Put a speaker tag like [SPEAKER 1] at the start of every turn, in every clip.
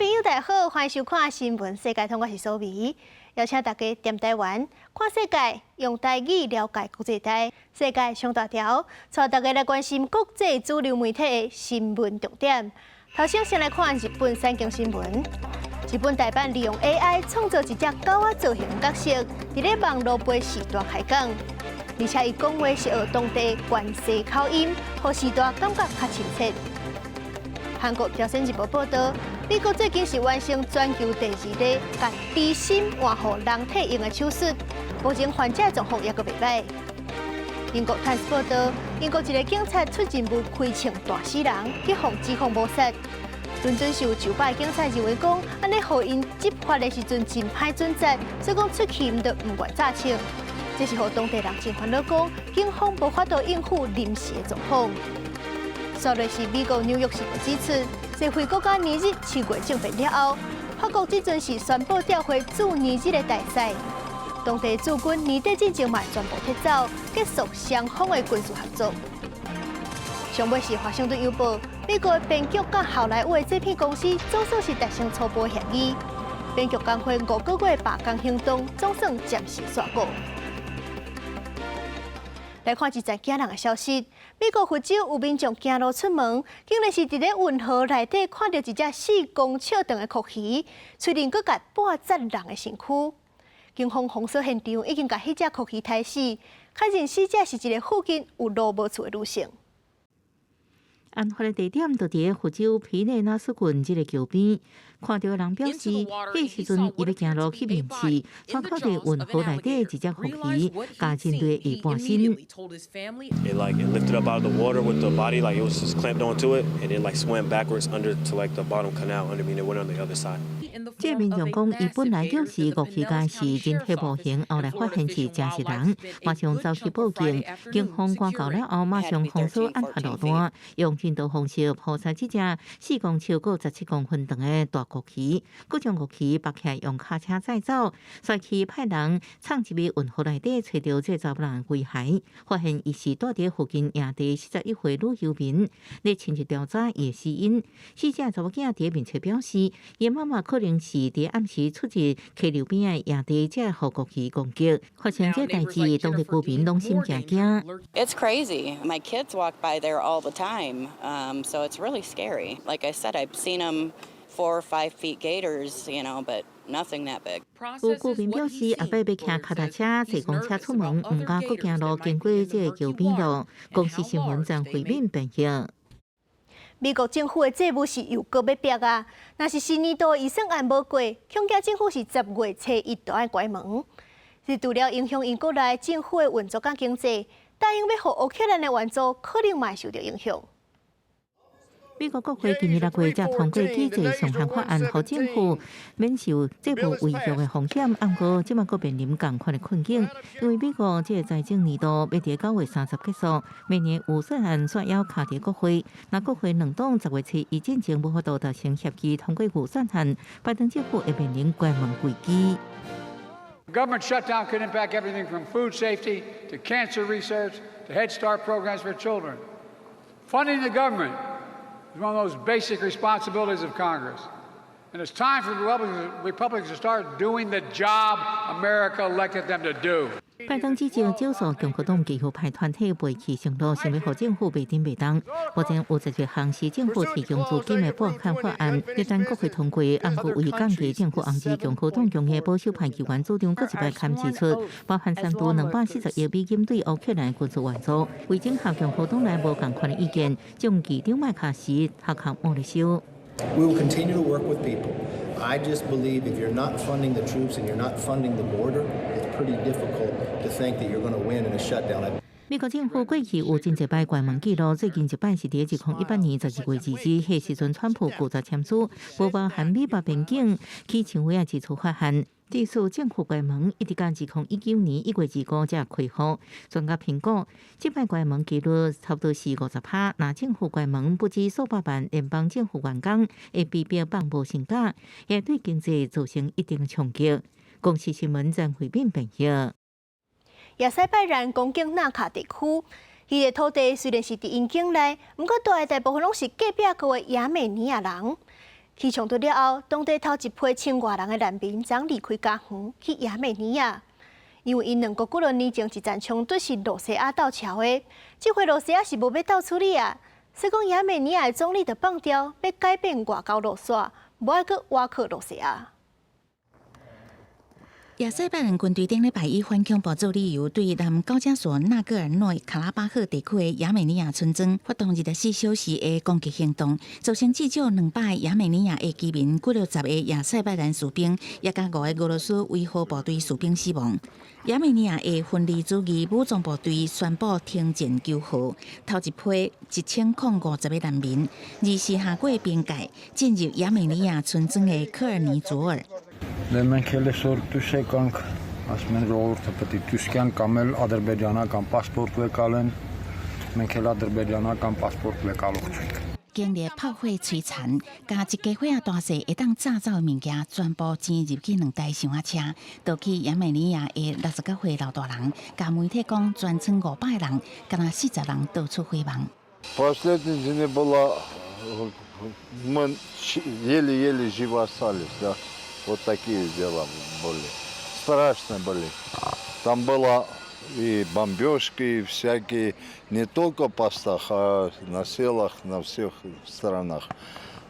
[SPEAKER 1] 朋友，大家好，歡迎收看《新聞世界通》，我是蘇美，邀請大家踮台灣看世界，用台語了解國際大世界上大條，帶大家來關心國際主流媒體的新聞重點。頭先先來看日本產經新聞，日本大阪利用 AI 創造一隻狗仔造型角色，佇咧網路陪序大開講，而且伊講話是學當地關西口音，予序大感覺較親切。韓國朝鮮日報報導，美國最近是完成全球第二例共豬心換予人體用的手術，目前患者狀況猶閣袂䆀。英國泰斯報導，英國一个警察出任務開槍彈死人，去予指控謀殺。倫敦受酒吧的警察認為講，按呢予𪜶執法的時陣真歹準則，所以講出去𪜶就毋願詐槍。這是予當地人真煩惱，講警方無法度應付臨時的狀況。煞落是美國紐約時報指出，西非國家尼日七月政變了後，法國這陣是宣布調回駐尼日的大使。當地駐軍年底進前嘛全部撤走，結束雙方的軍事合作。上尾是華盛頓郵報，美國的編劇佮好萊塢的製片公司總算是達成初步協議，編劇工會5個月罷工行動總算暫時煞鼓。來看一則驚人的消息：美國佛州有民眾行路出門，竟然是佇咧運河內底看著一隻4公尺長的蛞蝓，喙裡閣共半截人的身軀。警方封鎖現場，已經共彼隻蛞蝓刣死，確認死者是一个附近有路無厝的女性。
[SPEAKER 2] 案發的地點就佇佛州皮內納斯郡這个橋邊，看著的人表示，彼時陣伊欲行路去面市，卻看著運河內底一隻蛞蝓，共人類的下半身。
[SPEAKER 3] It like it lifted up out of the water with the body, like it was just clamped onto it, and it like swam backwards under to like the bottom canal under me, and it went on the other side.
[SPEAKER 2] 這民眾講，伊本來就是蛞蝓該是人體模型，後來發現是真實人，馬上走去報警。警方趕到了後，馬上封鎖案發路段，用人道方式撲殺這隻4公尺閣17公分長的大蛞蝓，閣將蛞蝓縛起來用跤車載走，隨去派人藏入去運河內底，揣著這查某人遺骸，發現伊是蹛佇附近營地41歲女漁民。咧深入調查伊的死因，死者查某囝佇面冊表示，伊媽媽可能是佇暗時出入溪流邊的營地，才予蛞蝓攻擊。發生這代誌，當地居民攏心驚驚。
[SPEAKER 4] It's crazy. My kids walk by there all the time, so it's really scary. Like I said, I've seen them 4 or 5 feet gators, but nothing that big.
[SPEAKER 2] 有居民表示，後擺欲騎跤踏車、坐公車出門，毋敢閣行路經過這个橋邊路。公視新聞張惠敏編譯。
[SPEAKER 1] 美國政府的債務是又閣欲逼啊！若是新年度預算案無過，恐驚政府是10月初一就愛關門。這除了影響𪜶國內政府的運作佮經濟，答應欲予烏克蘭的援助，可能嘛會受著影響。
[SPEAKER 2] 美國國會今年6月才通過舉債上限法案，予政府免受債務違約的風險。毋過這馬閣面臨仝款的困境，因為美國這个財政年度欲佇9月30結束，明年預算案煞猶卡佇國會。若國會兩黨10月初一進前無法度達成協議通過預算案，拜登政府會面臨關門危機。
[SPEAKER 5] Government shutdown could impact everything from food safety to cancer research to Head Start programs for children. Funding the government is one of the most basic responsibilities of Congress. And it's time for the Republicans to start doing the job America elected them to do.
[SPEAKER 2] 拜登指責少數共和黨極右派團體背棄承諾，想欲予政府袂振袂動。目前有11項是政府提供資金的撥款法案，欲等國會通過，毋過為降低政府紅字，共和黨強硬保守派議員主張閣一擺砍支出，包含三度240億美金對烏克蘭軍事援助。為整合共和黨內無仝款的意見，眾議長麥卡錫頭殼摸咧燒。
[SPEAKER 6] We will continue to work with people. I just believe if you're not funding the troops and you're not funding the border, it's pretty difficult to think that you're going to win in a shutdown.
[SPEAKER 2] 美國政府過去有真濟擺關門記錄，最近一擺是佇2018年12月22日，彼時陣川普拒絕簽署，無包含美墨邊境起牆圍仔支出法案。致使政府關門，一直到2019年1月25才恢復。專家評估，這擺關門幾率差不多是50%。若政府關門，不止數百萬聯邦政府員工會被迫放無薪假，也對經濟造成一定的衝擊。公視新聞張惠敏編譯。
[SPEAKER 1] 亞塞拜然攻擊納卡地區，彼个土地雖然是佇𪜶境內，毋過蹛的大部分攏是隔壁國的亞美尼亞人。起衝突了後，當地頭一批千外人的難民將離開家園去亞美尼亞，因為𪜶兩國幾若年前一陣衝突是露西亞鬥撨的，這回露西亞是無欲鬥處理啊，所以講亞美尼亞的總理就放調，欲改變外交路線，無愛閣倚靠露西亞。
[SPEAKER 7] 亞塞拜然軍隊頂禮拜以反恐怖做理由，對南高加索納戈爾諾卡拉巴赫地區的亞美尼亞村莊發動24小時的攻擊行動，造成至少200個亞美尼亞的居民、幾落十個亞塞拜然士兵，也佮五個俄羅斯維和部隊士兵死亡。亞美尼亞的分離主義武裝部隊宣布停戰求和，頭一批1050個難民，24下過邊界進入亞美尼亞村莊的科爾尼佐爾。
[SPEAKER 8] Դե մենք էլ այսօր դուրս եկանք, ասում են ժողովուրդը պետք է դուրս գան կամ էլ ադրբեջանական պասպորտ վեկալեն, մենք էլ ադրբեջանական պասպորտ վեկալող չենք։
[SPEAKER 7] 經歷炮火摧殘，共一家伙仔大細會當炸走的物件，全部擠入去兩台箱仔車，逃去亞美尼亞的69歲老大人，共媒體講，全村500個人，敢若40人逃出火網。
[SPEAKER 9] Последний день было, мы еле-еле живы остались, да. Вот такие дела были. Страшно были. Там было и бомбежки, и всякие, не только в постах, а на селах, на всех сторонах.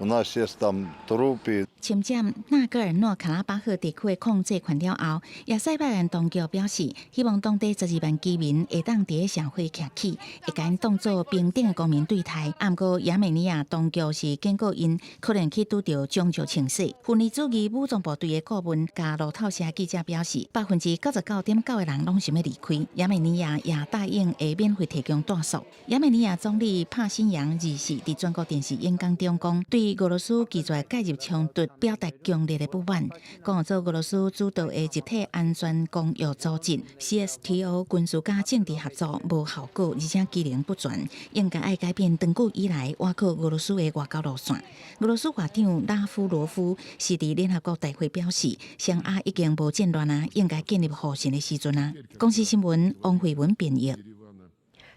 [SPEAKER 9] У нас есть там трупы.
[SPEAKER 7] 侵佔納戈爾諾卡拉巴赫地區的控制權了後，亞塞拜然當局表示，希望當地12萬居民會當佇社會徛起，會共𪜶當做平等的公民對待。毋過亞美尼亞當局是警告𪜶，可能去拄著種族清洗。分離主義武裝部隊的顧問共路透社記者表示，99.9%的人攏想欲離開。亞美尼亞也答應會免費提供住宿。亞美尼亞總理帕辛揚24佇全國電視演講中講，對俄羅斯拒絕介入衝突表達強烈的不滿，講做俄羅斯主導的集體安全公約組織 CSTO 軍事佮政治合作無效果，而且機能不全，應該愛改變長久以來倚靠俄羅斯的外交路線。俄羅斯外長拉夫羅夫是佇聯合國大會表示，雙亞已經無戰亂啊，應該建立互信的時陣啊。公視新聞王慧文編譯。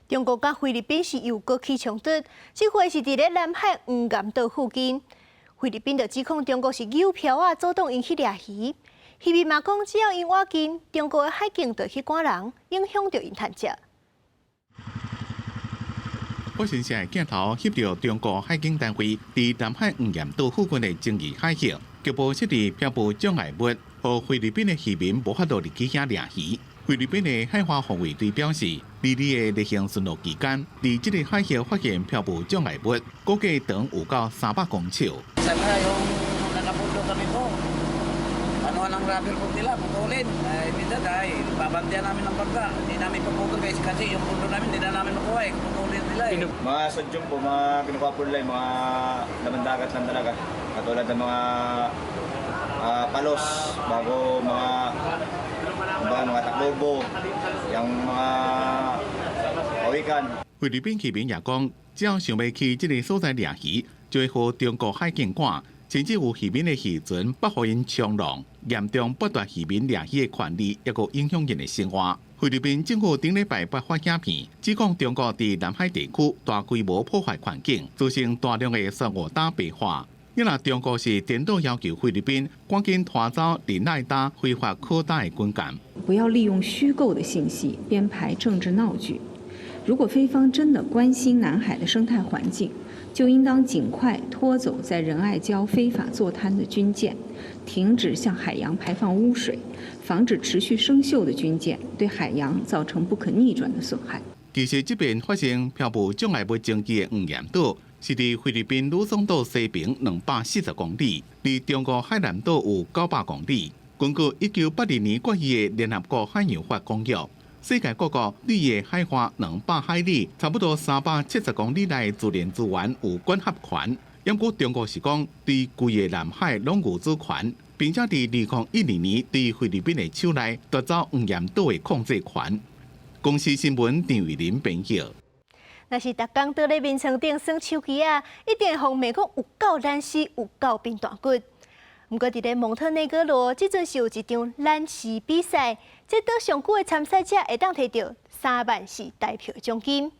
[SPEAKER 1] 中國佮菲律賓是又閣起衝突，這回是佇咧南海黃岩島附近。菲律賓就指控中國是誘漂仔，阻擋𪜶去掠魚。漁民嘛講，只要𪜶倚近，中國的海警就去趕人，影響著𪜶趁食。
[SPEAKER 10] 法新社鏡頭翕著中國海警單位佇南海黃岩島附近的爭議海域，局部設置漂浮障礙物，予菲律賓的漁民無法度入去遐掠魚。菲律賓的海岸防衛隊表示，歷年的例行巡邏期間，佇這個海域發現漂浮障礙物，估計長有到300公尺。
[SPEAKER 11] Sana yung nakapundo kami po. Ano ng rubber boat nila, putulin. Ay, minsan ay, babantayan namin ng bangka. Hindi namin paputol kasi yung pundo namin hindi na namin makuha eh. Putulin nila eh.
[SPEAKER 12] Mga sadyong po, mga kinukuha po nila, mga laman dagat lang talaga. Katulad ng mga palos, bago mga taklobo, yung mga pawikan.
[SPEAKER 10] 菲律賓漁民也講，只要想欲去這个所在掠魚，就會予中國海警趕，甚至有漁民的漁船捌予𪜶衝浪，嚴重剝奪漁民掠魚的權利，抑閣影響𪜶的生活。菲律賓政府頂禮拜發影片，指控中國佇南海地區大規模破壞環境，造成大量的珊瑚礁白化。因為中國是顛倒要求菲律賓趕緊拖走仁愛礁非法擴大的軍艦。
[SPEAKER 13] 不要利用虛構的信息編排政治鬧劇。如果菲方真的關心南海的生態環境，就應當盡快拖走在仁愛礁非法坐灘的軍艦，停止向海洋排放污水，防止持續生鏽的軍艦對海洋造成不可逆轉的損害。
[SPEAKER 10] 其實這邊發生漂浮障礙物爭議的黃岩島，是佇菲律賓呂宋島西邊240公里，離中國海南島有900公里。根據1982年決議的聯合國海洋法公約，世界各國對伊的海岸200海里，差不多370公里內自然資源有管轄權。毋過中國是講對規个南海攏有主權，並且佇2012年對菲律賓的手內奪走黃岩島的控制權。公視新聞張玉林編譯。
[SPEAKER 1] 若是逐工倒咧眠床頂耍手機仔，一定會予罵講有夠懶死，有夠貧大骨。毋過佇咧蒙特內哥羅，這陣是有一場懶死比賽，這倒上久的參賽者會當提著3萬四台票獎金。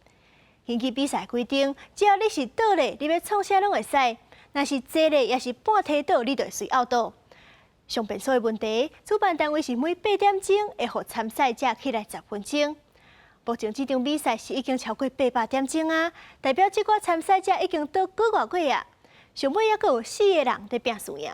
[SPEAKER 1] 根據比賽規定，只要你是倒咧，你欲創啥攏會使。若是坐咧，抑是半䖙倒，你就會隨漚倒。上便所的問題，主辦單位是每8點鐘會予參賽者起來10分鐘。目前這場比賽是已經超過800點鐘啊，代表這寡參賽者已經倒幾外月啊。上尾猶閣有四個人佇拚輸贏。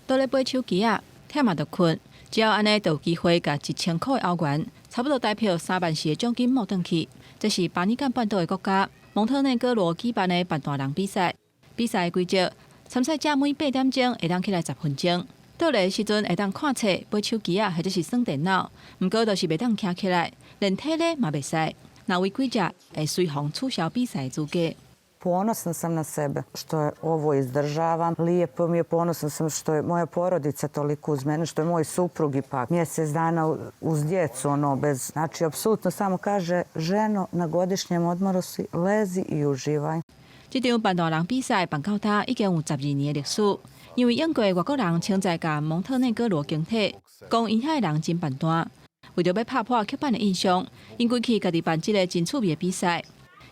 [SPEAKER 14] 倒咧掰手機仔，忝嘛就睏，只要按呢就有機會共1000箍的歐元，差不多台票3萬4的獎金摸轉去。這是巴爾幹半島的國家蒙特內哥羅舉辦的扮大人比賽。比賽的規則，參賽者每8點鐘會當起來十分鐘，倒咧的時陣會當看冊、掰手機仔或者是耍電腦，毋過就是袂當徛起來，連體咧嘛袂使。若違規者會隨予取消比賽資格。
[SPEAKER 15] Ponosna sam na sebe što je ovo izdržavam. Lijepo mi je, ponosna sam što je moja porodica toliko uz mene, što je moj suprug ipak mjesec dana uz djecu, ono, bez, znači, apsolutno samo kaže, ženo, na godišnjem odmoru si, lezi i uživaj.
[SPEAKER 14] 這場扮大人比賽辦到今已經有12年的歷史。因為英國的外國人稱讚共蒙特內哥羅經體，講𪜶遐的人真扮大，為著欲拍破刻板的印象，𪜶規氣家己辦這个真趣味的比賽。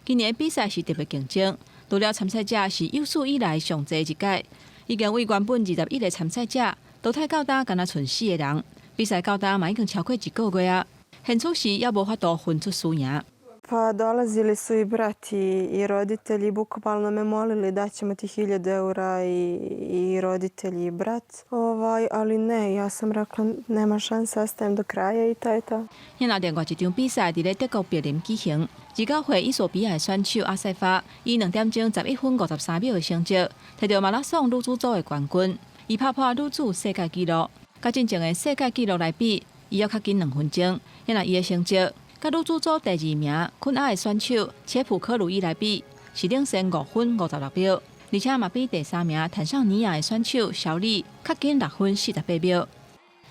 [SPEAKER 14] 今年的比賽是特別競爭，除了參賽者是有史以來上濟一屆，已經為原本21個參賽者淘汰到今干焦賰四個人。比賽到今嘛已經超過一個月啊，現此時猶無法度分出輸贏。
[SPEAKER 16] Pa dolazili su i brat i roditelji, bukvalno me molili daćemo ti 1000 eura i roditelji i brat. Ovaj, ali ne, ja sam rekla nema šanse, ostajem do kraja i to je to.
[SPEAKER 14] 那另外一場比賽佇咧德國柏林舉行，29歲伊索比亞的選手阿塞法以2點鐘11分53秒的成績，摕著馬拉松女子組的冠軍，伊拍破女子世界紀錄，佮進前的世界紀錄來比，伊猶較緊2分鐘。那伊的成績，佮女子組第二名肯亞的選手切普科魯伊來比，是領先5分56秒，而且嘛比第三名坦桑尼亞的選手小李較緊6分48秒。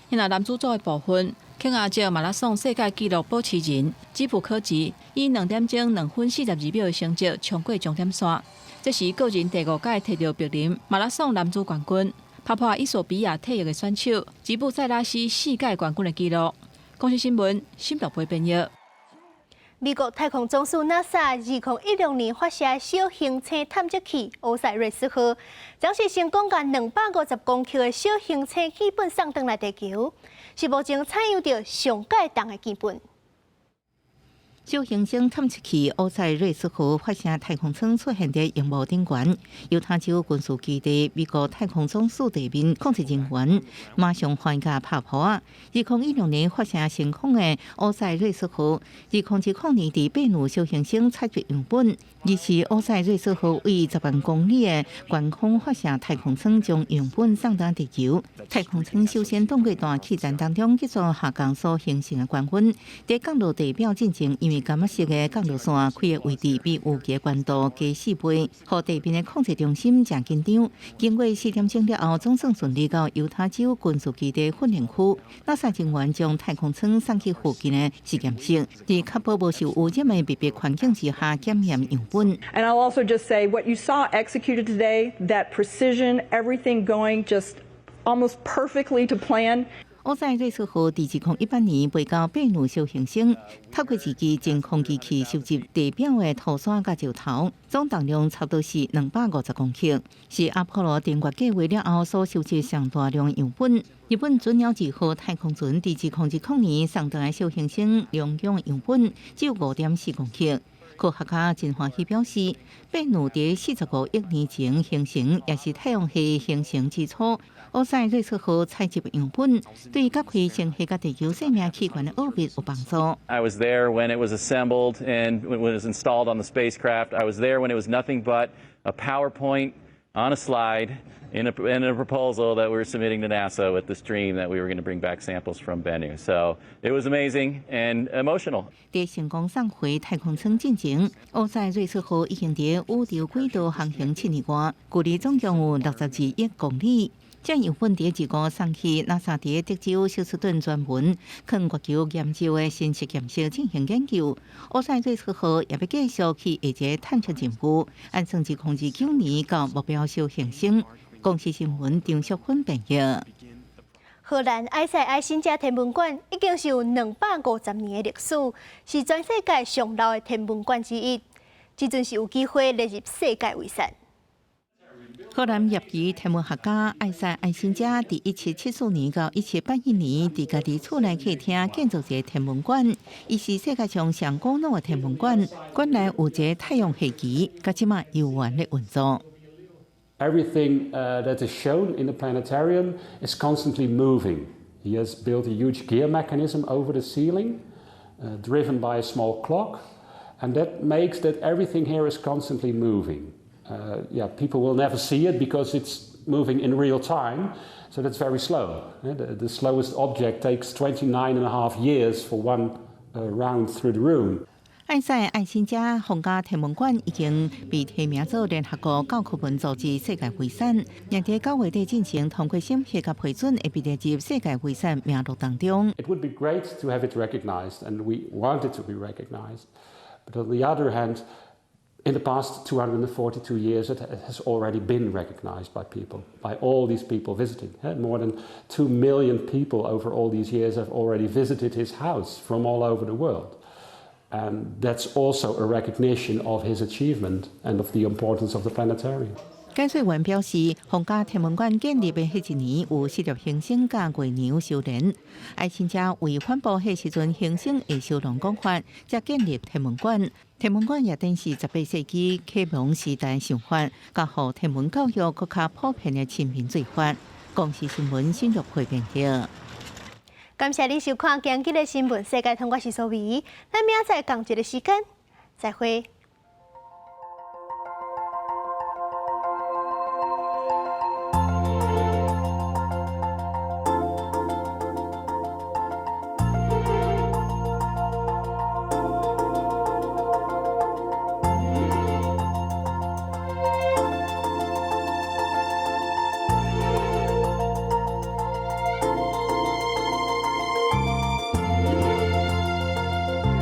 [SPEAKER 14] 那男子組的部分，肯亞籍馬拉松世界紀錄保持人基普科吉以2點鐘2分42秒的成績衝過終點線，這是個人第五屆摕著柏林馬拉松男子冠軍，拍破伊索比亞退役的選手吉布塞拉斯四屆冠軍的紀錄。公視新聞，新台北編譯。
[SPEAKER 1] 美國太空總署 NASA 2016年發射小行星探測器歐賽瑞斯號，昨是成功共250公克的小行星樣本送轉來地球，是目前採樣著上蓋重的樣本。
[SPEAKER 2] 小行星探測器歐賽瑞斯號發射太空艙出現佇螢幕頂懸，猶他州軍事基地美國太空總署地面控制人員馬上歡喜拍噗仔。2016年發射升空的歐賽瑞斯號，2020年佇貝努小行星採集樣本，而是歐賽瑞斯號為10萬公里的懸空發射太空艙將樣本送到地球。太空艙首先通過大氣層當中急速下降所形成的高溫，佇降落地表進前，因為柑仔色的降落傘開的位置比預期懸度加4倍，予地面的控制中心誠緊張。經過4點鐘了後，總算順利到猶他州軍事基地訓練區。NASA 人員將太空艙送去附近的實驗室，佇確保無受污染的密閉環境之下檢驗樣本。
[SPEAKER 17] And I'll also just say what you saw executed today, that precision, everything going just almost perfectly to plan.
[SPEAKER 2] 歐賽瑞斯號佇2018年飛到貝努小行星，透過一支真空機器收集地表的土沙佮石頭，總重量差不多是250公克，是阿波羅登月計劃了後所收集上大量樣本。日本隼鳥二號太空船佇2020年送轉來小行星龍宮樣本只有5.4公克。科學家真歡喜表示，貝努佇45億年前形成，也是太陽系形成之初。歐賽瑞斯號採集樣本，對解開星系佮地球生命起源的奧秘有幫助。
[SPEAKER 18] I was there when it was assembled and when it was installed on the spacecraft. I was there when it was nothing but a PowerPoint on a slide in a proposal that we were submitting to NASA with this dream that we were going to bring back samples from Bennu. So it was amazing and emotional.
[SPEAKER 2] 佇成功送回太空艙進前，歐賽瑞斯號已經佇宇宙軌道航行7年外，距離總共有62億公里。這樣本佇二五送去 NASA 佇德州休斯頓專門囥月球研究的新實驗室進行研究。歐賽瑞斯號也欲繼續去下一個探測任務，按算2029年到目標小行星。公視新聞張淑芬編譯。
[SPEAKER 1] 荷蘭埃塞埃辛加天文館已經是有250年的歷史，是全世界上老的天文館之一。這陣是有機會列入世界遺產。
[SPEAKER 2] 荷蘭業餘天文學家艾薩艾辛加佇1774年到1781年，佇家己厝內客廳建造一个天文館，伊是世界上上古老的天文館。館內有一个太陽系機，到這馬猶原咧運作。
[SPEAKER 19] Everything that is shown in the planetarium is constantly moving. He has built a huge gear mechanism over the ceiling, driven by a small clock, and that makes that everything here is constantly moving. Yeah, people will never see it because it's moving in real time, so that's very slow. The slowest object takes 29 and a half years for one round through the room.
[SPEAKER 2] 艾賽艾辛加皇家天文館已經被提名做聯合國教科文組織世界遺產，也佇9月底進行通過審核佮批准，會被列入世界遺產名錄當中。
[SPEAKER 19] It would be great to have it recognized, and we want it to be recognized. But on the other hand, in the past 242 years, it has already been recognized by people, by all these people visiting. More than 2 million people over all these years have already visited his house from all over the world. And that's also a recognition of his achievement and of the importance of the planetarium.
[SPEAKER 2] 解說員表示，皇家天文館建立的彼一年，有四粒行星佮月娘相連。艾辛加為反駁彼時陣行星會消亡講法，才建立天文館。天文館也展示18世紀啟蒙時代想法，佮予天文教育閣較普遍的親民做法。公視新聞新玉會編輯。
[SPEAKER 1] 感謝你收看今日的新聞世界通，我是蘇美，咱明仔載仝一个時間，再會。